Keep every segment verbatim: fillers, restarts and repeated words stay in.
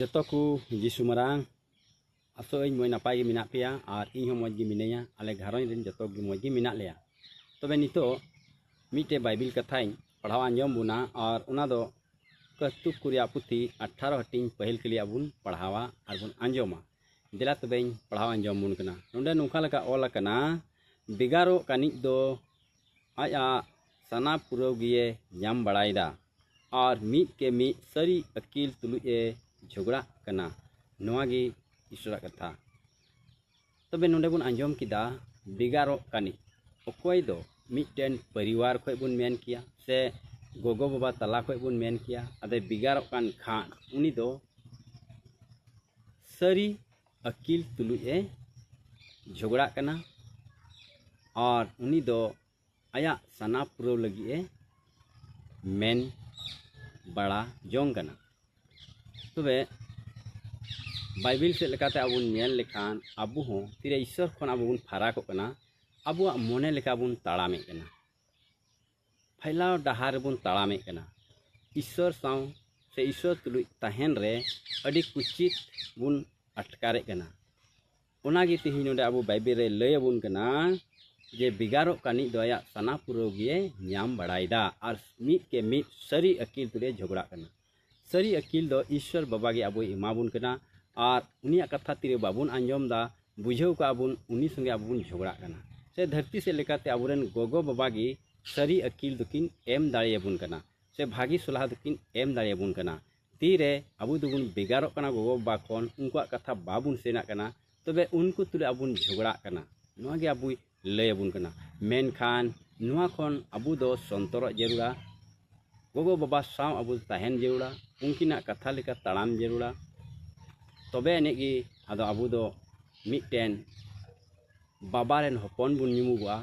ᱡᱚᱛᱚ ᱠᱚ ᱡᱤᱥᱩ ᱢᱟᱨᱟᱝ, ᱟᱥᱚᱜ ᱟᱹᱧ ᱢᱚᱡᱽ ᱱᱟᱯᱟᱭ ᱜᱮ ᱢᱮᱱᱟᱜ ᱯᱮᱭᱟ ᱟᱨ ᱤᱧ ᱦᱚᱸ ᱢᱚᱡᱽ ᱜᱮ ᱢᱤᱱᱟᱹᱧᱟ᱾ ᱟᱞᱮ ᱜᱷᱟᱨᱚᱸᱡᱽ ᱨᱮᱱ ᱡᱚᱛᱚ ᱜᱮ ᱢᱚᱡᱽ ᱜᱮ ᱢᱮᱱᱟᱜ ᱞᱮᱭᱟ᱾ ᱛᱚᱵᱮ ᱱᱤᱛᱚᱜ ᱢᱤᱫᱴᱮᱡ ᱵᱟᱭᱵᱤᱞ ᱠᱟᱛᱷᱟᱧ ᱯᱟᱲᱦᱟᱣ ᱟᱸᱡᱚᱢ ᱵᱚᱱᱟ ᱟᱨ ᱚᱱᱟ ᱫᱚ ᱠᱟᱹᱛᱩᱠ ᱠᱚ ᱨᱮᱭᱟᱜ ᱯᱩᱛᱷᱤ ᱟᱴᱷᱟᱨᱚ ᱦᱟᱹᱴᱤᱧ ᱯᱟᱹᱦᱤᱞ ᱠᱟᱹᱞᱤᱭᱟᱜ ᱵᱚᱱ ᱯᱟᱲᱦᱟᱣᱟ ᱟᱨ ᱵᱚᱱ ᱟᱸᱡᱚᱢᱟ᱾ ᱫᱮᱞᱟ ᱛᱚᱵᱮᱧ ᱯᱟᱲᱦᱟᱣ ᱟᱸᱡᱚᱢ ᱵᱚᱱ ᱠᱟᱱᱟ᱾ ᱱᱚᱰᱮ ᱱᱚᱝᱠᱟ ᱞᱮᱠᱟ ᱚᱞ ᱟᱠᱟᱱᱟ, ᱵᱮᱜᱟᱨᱚᱜ ᱠᱟᱱᱤᱡ ᱫᱚ ᱟᱡᱟᱜ ᱥᱟᱱᱟ ᱯᱩᱨᱟᱹᱣ ᱜᱮᱭᱮ ᱧᱟᱢ ᱵᱟᱲᱟᱭᱮᱫᱟ ᱟᱨ ᱢᱤᱫ ᱠᱮ ᱢᱤᱫ ᱥᱟᱹᱨᱤ ᱟᱹᱠᱤᱞ ᱛᱩᱞᱩᱡ ᱮ ᱡᱷᱚᱜᱽᱲᱟᱜ ᱠᱟᱱᱟ᱾ ᱱᱚᱣᱟ ᱜᱮ ᱤᱥᱚᱨᱟᱜ ᱠᱟᱛᱷᱟ᱾ ᱛᱚᱵᱮ ᱱᱚᱰᱮ ᱵᱚᱱ ᱟᱸᱡᱚᱢ ᱠᱮᱫᱟ ᱵᱮᱜᱟᱨᱚᱜ ᱠᱟᱱᱤᱡ᱾ ᱚᱠᱚᱭ ᱫᱚ ᱢᱤᱫᱴᱮᱱ ᱯᱚᱨᱤᱵᱟᱨ ᱠᱷᱚᱡ ᱵᱚᱱ ᱢᱮᱱ ᱠᱮᱭᱟ ᱥᱮ ᱜᱚᱜᱚ ᱵᱟᱵᱟ ᱛᱟᱞᱟ ᱠᱷᱚᱡ ᱵᱚᱱ ᱢᱮᱱ ᱠᱮᱭᱟ, ᱟᱫᱚᱭ ᱵᱮᱜᱟᱨᱚᱜ ᱠᱟᱱ ᱠᱷᱟᱱ ᱩᱱᱤ ᱫᱚ ᱥᱟᱹᱨᱤ ᱟᱹᱠᱤᱞ ᱛᱩᱞᱩᱡ ᱮ ᱡᱷᱚᱜᱽᱲᱟᱜ ᱠᱟᱱᱟ ᱟᱨ ᱩᱱᱤ ᱫᱚ ᱟᱭᱟᱜ ᱥᱟᱱᱟ ᱯᱩᱨᱟᱹᱣ ᱞᱟᱹᱜᱤᱫ ᱮ ᱢᱮᱱ ᱵᱟᱲᱟ ᱡᱚᱝ ᱠᱟᱱᱟ᱾ ᱛᱚᱵᱮ ᱵᱟᱭᱵᱤᱞ ᱥᱮᱫ ᱞᱮᱠᱟᱛᱮ ᱟᱵᱚ ᱵᱚᱱ ᱧᱮᱞ ᱞᱮᱠᱷᱟᱱ ᱟᱵᱚ ᱦᱚᱸ ᱛᱤᱨᱮ ᱤᱥᱥᱚᱨ ᱠᱷᱚᱱ ᱟᱵᱚ ᱵᱚᱱ ᱯᱷᱟᱨᱟᱠᱚᱜ ᱠᱟᱱᱟ, ᱟᱵᱚᱣᱟᱜ ᱢᱚᱱᱮ ᱞᱮᱠᱟ ᱵᱚᱱ ᱛᱟᱲᱟᱢᱮᱫ ᱠᱟᱱᱟ, ᱯᱷᱟᱭᱞᱟᱣ ᱰᱟᱦᱟᱨ ᱨᱮᱵᱚᱱ ᱛᱟᱲᱟᱢᱮᱫ ᱠᱟᱱᱟ᱾ ᱤᱥᱥᱚᱨ ᱥᱟᱶ ᱥᱮ ᱤᱥᱥᱚᱨ ᱛᱩᱞᱩᱡ ᱛᱟᱦᱮᱱ ᱨᱮ ᱟᱹᱰᱤ ᱠᱩᱪᱤᱛ ᱵᱚᱱ ᱟᱴᱠᱟᱨᱮᱫ ᱠᱟᱱᱟ᱾ ᱚᱱᱟᱜᱮ ᱛᱮᱦᱮᱧ ᱱᱚᱰᱮ ᱟᱵᱚ ᱵᱟᱭᱵᱮᱞ ᱨᱮ ᱞᱟᱹᱭ ᱟᱵᱚᱱ ᱠᱟᱱᱟ ᱡᱮ ᱵᱮᱜᱟᱨᱚᱜ ᱠᱟᱱᱤᱡ ᱫᱚ ᱟᱭᱟᱜ ᱥᱟᱱᱟ ᱯᱩᱨᱟᱹᱣ ᱜᱮ ᱧᱟᱢ ᱵᱟᱲᱟᱭᱮᱫᱟ ᱟᱨ ᱢᱤᱫ ᱠᱮ ᱢᱤᱫ ᱥᱟᱹᱨᱤ ᱟᱹᱠᱤᱞ ᱛᱩᱞᱩᱡ ᱮ ᱡᱷᱚᱜᱽᱲᱟᱜ ᱠᱟᱱᱟ᱾ ᱥᱟᱹᱨᱤ ᱟᱹᱠᱤᱞ ᱫᱚ ᱤᱥᱥᱚᱨ ᱵᱟᱵᱟ ᱜᱮ ᱟᱵᱚᱭ ᱮᱢᱟ ᱵᱚᱱ ᱠᱟᱱᱟ ᱟᱨ ᱩᱱᱤᱭᱟᱜ ᱠᱟᱛᱷᱟ ᱛᱤᱨᱮ ᱵᱟᱵᱚᱱ ᱟᱸᱡᱚᱢ ᱮᱫᱟ, ᱵᱩᱡᱷᱟᱹᱣ ᱠᱟᱜᱼᱟ ᱵᱚᱱ, ᱩᱱᱤ ᱥᱚᱸᱜᱮ ᱟᱵᱚ ᱵᱚᱱ ᱡᱷᱚᱜᱽᱲᱟᱜ ᱠᱟᱱᱟ᱾ ᱥᱮ ᱫᱷᱟᱹᱨᱛᱤ ᱥᱮᱫ ᱞᱮᱠᱟᱛᱮ ᱟᱵᱚᱨᱮᱱ ᱜᱚᱜᱚ ᱵᱟᱵᱟ ᱜᱮ ᱥᱟᱹᱨᱤ ᱟᱹᱠᱤᱞ ᱫᱚᱠᱤᱱ ᱮᱢ ᱫᱟᱲᱮᱭᱟᱵᱚᱱ ᱠᱟᱱᱟ ᱥᱮ ᱵᱷᱟᱹᱜᱤ ᱥᱚᱞᱦᱟ ᱫᱚᱠᱤᱱ ᱮᱢ ᱫᱟᱲᱮᱭᱟᱵᱚᱱ ᱠᱟᱱᱟ᱾ ᱛᱤᱨᱮ ᱟᱵᱚ ᱫᱚᱵᱚᱱ ᱵᱮᱜᱟᱨᱚᱜ ᱠᱟᱱᱟ ᱜᱚᱜᱚ ᱵᱟᱵᱟ ᱠᱷᱚᱱ, ᱩᱱᱠᱩᱣᱟᱜ ᱠᱟᱛᱷᱟ ᱵᱟᱵᱚᱱ ᱥᱮᱱᱟᱜ ᱠᱟᱱᱟ, ᱛᱚᱵᱮ ᱩᱱᱠᱩ ᱛᱩᱞᱩᱡ ᱟᱵᱚ ᱵᱚᱱ ᱡᱷᱚᱜᱽᱲᱟᱜ ᱠᱟᱱᱟ᱾ ᱱᱚᱣᱟ ᱜᱮ ᱟᱵᱚᱭ ᱞᱟᱹᱭ ᱟᱵᱚᱱ ᱠᱟᱱᱟ᱾ ᱢᱮᱱᱠᱷᱟᱱ ᱱᱚᱣᱟ ᱠᱷᱚᱱ ᱟᱵᱚ ᱫᱚ ᱥᱚᱱᱛᱚᱨᱚᱜ ᱡᱟᱹᱨᱩᱲᱟ, ᱜᱚᱜᱚ ᱵᱟᱵᱟ ᱥᱟᱶ ᱟᱵᱚ ᱛᱟᱦᱮᱱ ᱡᱟᱹᱨᱩᱲᱟ, ᱩᱱᱠᱤᱱᱟᱜ ᱠᱟᱛᱷᱟ ᱞᱮᱠᱟ ᱛᱟᱲᱟᱢ ᱡᱟᱹᱨᱩᱲᱟ᱾ ᱛᱚᱵᱮ ᱟᱹᱱᱤᱡ ᱜᱮ ᱟᱫᱚ ᱟᱵᱚ ᱫᱚ ᱢᱤᱫᱴᱮᱱ ᱵᱟᱵᱟ ᱨᱮᱱ ᱦᱚᱯᱚᱱ ᱵᱚᱱ ᱧᱩᱢᱩᱜᱚᱜᱼᱟ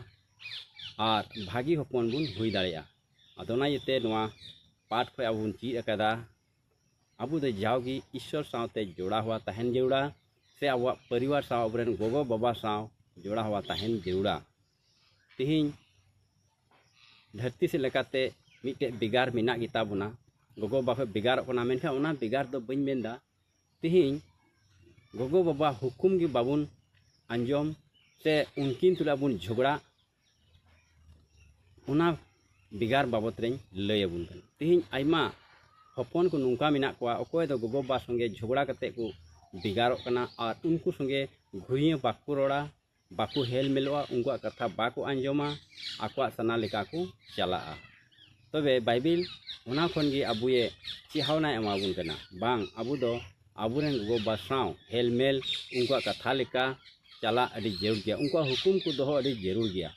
ᱟᱨ ᱵᱷᱟᱹᱜᱤ ᱦᱚᱯᱚᱱ ᱵᱚᱱ ᱦᱩᱭ ᱫᱟᱲᱮᱭᱟᱜᱼᱟ᱾ ᱟᱫᱚ ᱚᱱᱟ ᱤᱭᱟᱹᱛᱮ ᱱᱚᱣᱟ ᱯᱟᱴ ᱠᱷᱚᱱ ᱟᱵᱚ ᱵᱚᱱ ᱪᱮᱫ ᱟᱠᱟᱫᱟ, ᱟᱵᱚ ᱫᱚ ᱡᱟᱣᱜᱮ ᱤᱥᱥᱚᱨ ᱥᱟᱶᱛᱮ ᱡᱚᱲᱟᱣ ᱦᱚᱣᱟ ᱛᱟᱦᱮᱱ ᱡᱟᱹᱨᱩᱲᱟ, ᱥᱮ ᱟᱵᱚᱣᱟᱜ ᱯᱚᱨᱤᱵᱟᱨ ᱥᱟᱶ, ᱟᱵᱚᱨᱮᱱ ᱜᱚᱜᱚ ᱵᱟᱵᱟ ᱥᱟᱶ ᱡᱚᱲᱟᱣ ᱦᱚᱣᱟ ᱛᱟᱦᱮᱱ ᱡᱟᱹᱨᱩᱲᱟ᱾ ᱛᱮᱦᱮᱧ ᱫᱷᱟᱹᱨᱛᱤ ᱥᱮᱫ ᱞᱮᱠᱟᱛᱮ ᱢᱤᱫᱴᱮᱡ ᱵᱷᱮᱜᱟᱨ ᱢᱮᱱᱟᱜ ᱜᱮᱛᱟ ᱵᱚᱱᱟ, ᱜᱚᱜᱚ ᱵᱟᱵᱟ ᱠᱷᱚᱱ ᱵᱷᱮᱜᱟᱨᱚᱜ ᱠᱟᱱᱟ, ᱢᱮᱱᱠᱷᱟᱱ ᱚᱱᱟ ᱵᱷᱮᱜᱟᱨ ᱫᱚ ᱵᱟᱹᱧ ᱢᱮᱱᱫᱟ ᱛᱤᱦᱤᱧ ᱜᱚᱜᱚ ᱵᱟᱵᱟ ᱦᱩᱠᱩᱢ ᱜᱮ ᱵᱟᱵᱚᱱ ᱟᱸᱡᱚᱢ ᱥᱮ ᱩᱱᱠᱤᱱ ᱛᱩᱞᱩᱡ ᱵᱚᱱ ᱡᱷᱚᱜᱽᱲᱟ, ᱚᱱᱟ ᱵᱷᱮᱜᱟᱨ ᱵᱟᱵᱚᱛ ᱨᱮᱧ ᱞᱟᱹᱭ ᱟᱵᱚᱱ ᱠᱟᱱᱟ᱾ ᱛᱤᱦᱤᱧ ᱟᱭᱢᱟ ᱦᱚᱯᱚᱱ ᱠᱚ ᱱᱚᱝᱠᱟ ᱢᱮᱱᱟᱜ ᱠᱚᱣᱟ, ᱚᱠᱚᱭ ᱫᱚ ᱜᱚᱜᱚ ᱵᱟᱵᱟ ᱥᱚᱸᱜᱮ ᱡᱷᱚᱜᱽᱲᱟ ᱠᱟᱛᱮ ᱠᱚ ᱵᱷᱮᱜᱟᱨᱚᱜ ᱠᱟᱱᱟ ᱟᱨ ᱩᱱᱠᱩ ᱥᱚᱸᱜᱮ ᱜᱷᱩᱨᱤᱭᱟᱹ ᱵᱟᱠᱚ ᱨᱚᱲᱟ, ᱵᱟᱠᱚ ᱦᱮᱞ ᱢᱮᱞᱚᱜᱼᱟ, ᱩᱱᱠᱩᱣᱟᱜ ᱠᱟᱛᱷᱟ ᱵᱟᱠᱚ ᱟᱸᱡᱚᱢᱟ, ᱟᱠᱚᱣᱟᱜ ᱥᱟᱱᱟ ᱞᱮᱠᱟ ᱠᱚ ᱪᱟᱞᱟᱜᱼᱟ᱾ ᱛᱚᱵᱮ ᱵᱟᱭᱵᱮᱞ ᱚᱱᱟ ᱠᱷᱚᱱ ᱜᱮ ᱟᱵᱚᱭᱮ ᱪᱮᱦᱟᱣᱱᱟᱭ ᱮᱢᱟᱵᱚᱱ ᱠᱟᱱᱟ, ᱵᱟᱝ, ᱟᱵᱚ ᱫᱚ ᱟᱵᱚᱨᱮᱱ ᱜᱚᱜᱚ ᱵᱟᱵᱟ ᱥᱟᱶ ᱦᱮᱞ ᱢᱮᱞ, ᱩᱱᱠᱩᱣᱟᱜ ᱠᱟᱛᱷᱟ ᱞᱮᱠᱟ ᱪᱟᱞᱟᱜ ᱟᱹᱰᱤ ᱡᱟᱹᱨᱩᱲ ᱜᱮᱭᱟ, ᱩᱱᱠᱩᱣᱟᱜ ᱦᱩᱠᱩᱢ ᱠᱚ ᱫᱚᱦᱚ ᱟᱹᱰᱤ ᱡᱟᱹᱨᱩᱲ ᱜᱮᱭᱟ᱾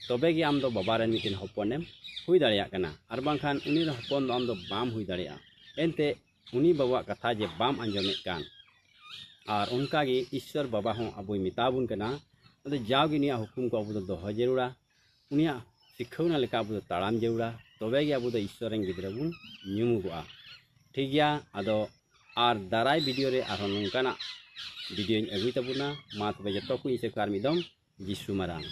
ᱛᱚᱵᱮ ᱜᱮ ᱟᱢ ᱫᱚ ᱵᱟᱵᱟ ᱨᱮᱱ ᱢᱤᱫᱴᱮᱱ ᱦᱚᱯᱚᱱᱮᱢ ᱦᱩᱭ ᱫᱟᱲᱮᱭᱟᱜ ᱠᱟᱱᱟ, ᱟᱨ ᱵᱟᱝᱠᱷᱟᱱ ᱩᱱᱤ ᱨᱮᱱ ᱦᱚᱯᱚᱱ ᱫᱚ ᱟᱢ ᱫᱚ ᱵᱟᱢ ᱦᱩᱭ ᱫᱟᱲᱮᱭᱟᱜᱼᱟ᱾ ᱮᱱᱛᱮ ᱩᱱᱤ ᱵᱟᱵᱟᱣᱟᱜ ᱠᱟᱛᱷᱟ ᱡᱮ ᱵᱟᱢ ᱟᱸᱡᱚᱢᱮᱫ ᱠᱟᱱ, ᱟᱨ ᱚᱱᱠᱟ ᱜᱮ ᱤᱥᱥᱚᱨ ᱵᱟᱵᱟ ᱦᱚᱸ ᱟᱵᱚᱭ ᱢᱮᱛᱟ ᱵᱚᱱ ᱠᱟᱱᱟ, ᱟᱫᱚ ᱡᱟᱣᱜᱮ ᱩᱱᱤᱭᱟᱜ ᱦᱩᱠᱩᱢ ᱠᱚ ᱟᱵᱚ ᱫᱚ ᱫᱚᱦᱚ ᱡᱟᱹᱨᱩᱲᱟ, ᱩᱱᱤᱭᱟᱜ ᱥᱤᱠᱷᱟᱹᱣᱱᱟ ᱞᱮᱠᱟ ᱟᱵᱚ ᱫᱚ ᱛᱟᱲᱟᱢ ᱡᱟᱹᱨᱩᱲᱟ, ᱛᱚᱵᱮ ᱜᱮ ᱟᱵᱚ ᱫᱚ ᱤᱥᱥᱚᱨ ᱨᱮᱱ ᱜᱤᱫᱽᱨᱟᱹ ᱵᱚᱱ ᱧᱩᱢᱩᱜᱚᱜᱼᱟ᱾ ᱴᱷᱤᱠ ᱜᱮᱭᱟ, ᱟᱫᱚ ᱟᱨ ᱫᱟᱨᱟᱭ ᱵᱷᱤᱰᱤᱭᱳ ᱨᱮ ᱟᱨᱦᱚᱸ ᱱᱚᱝᱠᱟᱱᱟᱜ ᱵᱷᱤᱰᱤᱭᱳᱧ ᱟᱹᱜᱩᱭ ᱛᱟᱵᱚᱱᱟ᱾ ᱢᱟ ᱛᱚᱵᱮ ᱡᱚᱛᱚ ᱠᱚ ᱤᱧ ᱥᱮᱫ ᱠᱷᱚᱱ ᱟᱨ ᱢᱤᱫ ᱫᱚᱢ ᱡᱤᱥᱩ ᱢᱟᱨᱟᱝ᱾